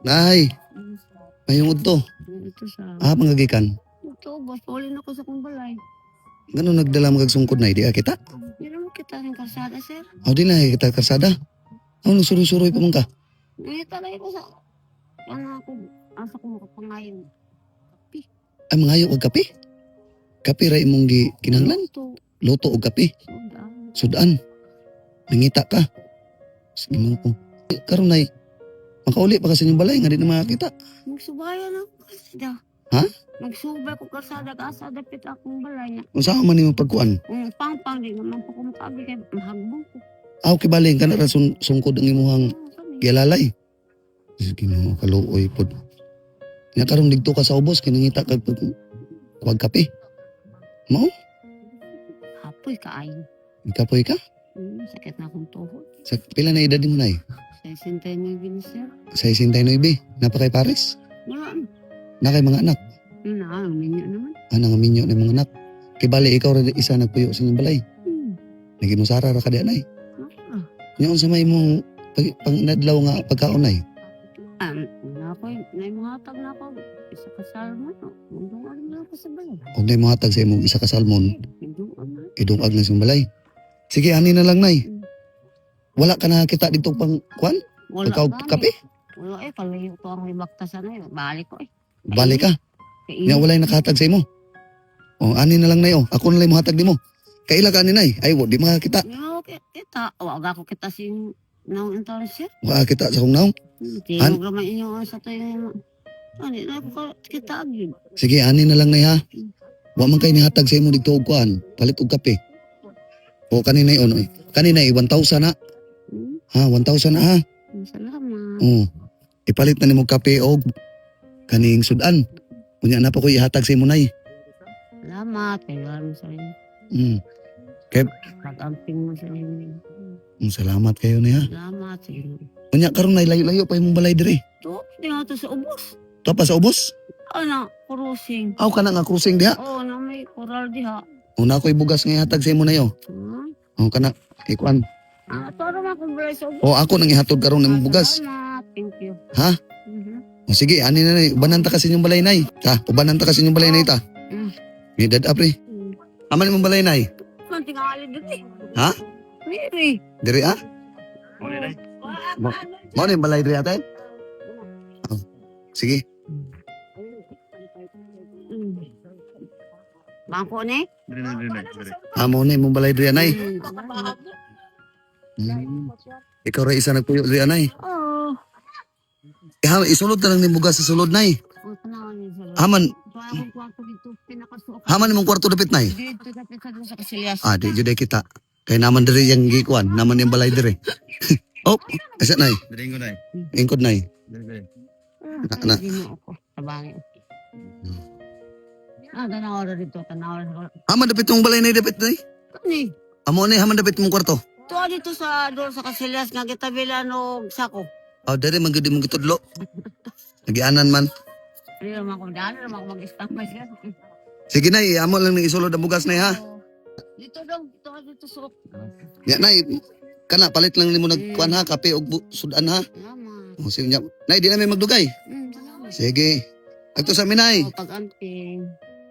Nay, mayong udto. Ito sa Ah, mga gikan. Ito, boss, uli na ko sa kong balay. Ngano nagdala mga sungkod, nay, di ka kita? Hindi naman kita rin kalsada, sir. Aw, di na kita karsada. Aw, nagsuroy-suroy pa man ka. Nangita lang ko sa ano ako, asa ko makapangayon. Ay, mangayo og kape. Kape ra imong gi kinahanglan. Ito, Luto og kape. suda. Sudan. Nangita ka. Sige mo ko. Karon, nay, makauli pa kasi inyong balay nga di na makakita. Magsubayan ako kalsada. Ha? Magsubay ko kalsada, asa dapit akong balay niya. Unsa man nimo pagkuan? Kung pangpang, di naman po ko makaagi kay mahagbong ko. Aw, kibaling kana ra sungkod ang imuhang Oo, kami. gilalay. Sige mo kaluoy pod. Nga karon didto ka sa ubos kay nangita kag pag kuwag kape. Mao? Hapoy kaayo. Ikapoy ka? Sakit na akong tuhod. Sa pila na edad mo, nay? 69 na, sir. 69. Napakay pares? Wala. Na kay mga anak. Yun na, ang minyo naman. Ah, nangaminyo na mga anak. Kay bali ikaw ra isa nagpuyo sa inyong balay. Nagimusara ra ka di, nay. Ah. Nya unsa may imong panginadlaw nga pagkaon, nay? Ah, na ako, naimuhatag na ako. Isa ka salmon. Mundungan na ako sa balay. Og nay mohatag sa imong isa ka salmon, Mundungan na. idungag na sa imong balay. Sige, ani na lang, nay. Wala ka nakakita dito pang kuan? Wala Pagkaog gani. kape? Wala eh, palayo ko ang ibaktasan na eh. Balik ko eh. Balik ka. Kay Nya walay nakahatag sa imo. O ani na lang, nay, oh. Ako na lang mohatag nimo. Kaila ka ani, nay? Ay, wa di makakita. Yo, kita. Wag ako kita sing naong intalis. Wa kita sa kong naong. Tingog naman inyo ang sa tayo. Ani na ako kita agad. Sige, ani na lang, nay, ha. Wa man kay nihatag sa imo dito og kuan, palit og kape. O kani, nay, ono eh. Kani, nay, 1,000 na. Ha, 1,000 na, ha. Salamat. Oo. Ipalit na nimo kape og kaning sudan. Unya na pa ko ihatag sa imo, nay. Salamat. Kaya mo sa inyo. Pag-amping mo sa inyo. Salamat kayo niya. Salamat sa inyo. Unya karon, nay, layo-layo pa imong balay diri. To, di nga to sa ubos. To pa sa ubos. Ana, crossing. Aw, kana nga crossing diha. Oo, na may coral diha. Una ko'y bugas nga ihatag sa imo na yo. O kana ikuan. Ah, to naman kung balay sa ubos. O ako nang ihatod karon ng bugas. Salamat. Thank you. Ha? Mhm. O sige, ani na nay, ubanan ta kasi inyong balay, nay. Ta, ubanan ta kasi inyong balay, nay, ta. May dad pre. Aman imong balay, nay? Man tingali diri. Ha? Diri. Diri ah? Mao na yung balay diri ate? Oh. Sige. Bangko ni? Ah, mao na imong balay diri, nay. Ikaw ra isa nagpuyo diri, nay. Oo. Eh, isulod na lang ni bugas sa sulod, nay. Oh, tanawan niyo sa loob. Haman, Ito akong kwarto dito, pinakasuok. haman imong kwarto dapit, nay. Dito dapit sa sa Kasilias. Ah, di jud ay kita. Kay naman diri yang gikuan, naman yung balay diri. Oh, asa, nay? Ingkod, nay. Ah, na. Ginoo ko. Tabangi. Ah, tanaw ra dito, tanaw ra. Haman dapit mong balay, nay, dapit, nay. Kani? Amo ni haman dapit mong kwarto. Ito dito sa door sa Kasilias nga gitabila og sako. Oh, diri man gud imong gitudlo. Nagianan man. Dili man ko dali man ko mag-standby siya. Sige nay, amo lang ning isulod ang bugas, nay, ha. Dito dong, dito dito suok. Ya nay, kana palit lang nimo nagkuan ha, kape og sudan ha. Salamat. Oh, sige nya. Nay, di na may magdugay. Salamat. Sige. Agto sa minay. Oh, pag-amping.